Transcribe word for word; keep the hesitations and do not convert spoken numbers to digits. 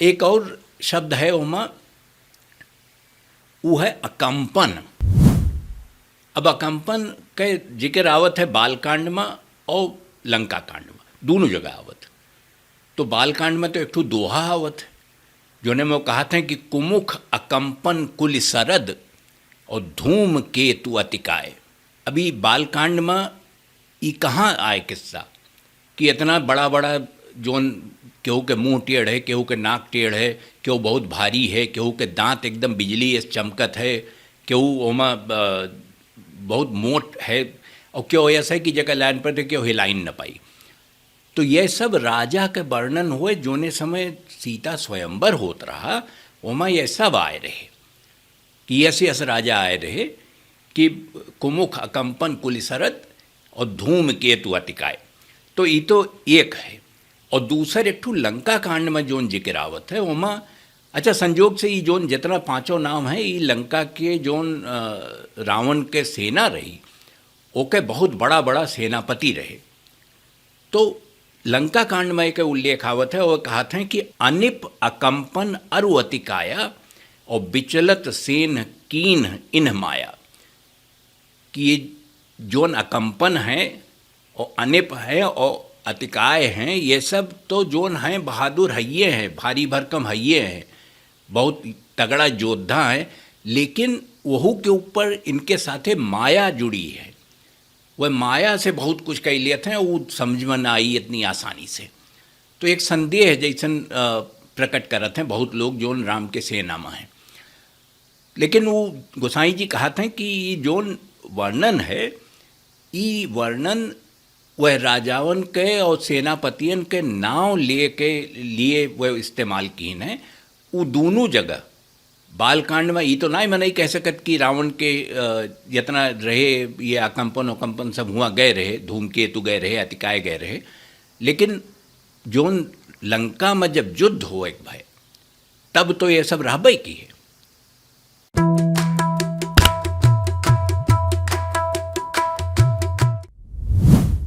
एक और शब्द है ओमा, ऊ है अकंपन। अब अकंपन के जिक्र आवत है बालकांड में और लंका कांड में, दोनों जगह आवत। तो बालकांड में तो एक ठो दोहा आवत है, जोने में वो कहत हैं कि कुमुख अकंपन कुलि सरद और धूम केतु अतिकाय। अभी बालकांड में ई कहाँ आए किस्सा कि इतना बड़ा बड़ा, जोन केहू के मुंह टेढ़ है, केहू के नाक टेढ़ है, केहू बहुत भारी है, केहू के दांत एकदम बिजली अस चमकत है, केहू ओमा, अ, बहुत मोट है, और केहू ऐसा है कि जेकर लाइन पर थे, केहू हिलाइन न पाई। तो यह सब राजा के वर्णन हुए, जोने समय सीता स्वयंवर होत रहा, ओमा यह सब आए रहे कि यस यस राजा आए रहे कि कुमुख अकंपन कुलि सरद और धूम केतु अतिकाय। तो ई तो एक है। और दूसर एक ठो लंका कांड में जोन जिक्र आवत है ओमा, अच्छा, संजोग से ई जोन जितना पांचों नाम है, ई लंका के जोन, अ, रावण के सेना रही, ओके बहुत बड़ा बड़ा सेनापति रहे। तो लंका कांड में एक उल्लेख आवत है, वो कहत हैं कि अनिप अकंपन अरु अतिकाया और विचलत सेन कीन्ह इन्ह माया। कि ये जोन अकंपन है और अनिप है और अतिकाय हैं, ये सब तो जोन हैं बहादुर हइये हैं, भारी भरकम हइये हैं, बहुत तगड़ा योद्धा हैं, लेकिन वहू के ऊपर इनके साथे माया जुड़ी है। वह माया से बहुत कुछ कह लेते हैं, वो समझ में ना आई इतनी आसानी से। तो एक संदेह जैसन, अ, प्रकट करत हैं बहुत लोग जोन राम के सेना में हैं। लेकिन वो गोसाई जी कहत हैं कि ई जोन वर्णन है, ई वर्णन वह राजावन के और सेनापतियन के नाव लिए के लिए वह इस्तेमाल कीन है। वो दोनों जगह, बालकांड में ई तो नाहीं मनई कह सकत कि रावण के, अ, जितना रहे, ये अकंपन उकंपन सब हुआ गए रहे, धूमकेतु गए रहे, अतिकाय गए रहे, लेकिन जोन लंका में जब युद्ध हो एक भाई, तब तो ये सब रहबे की है।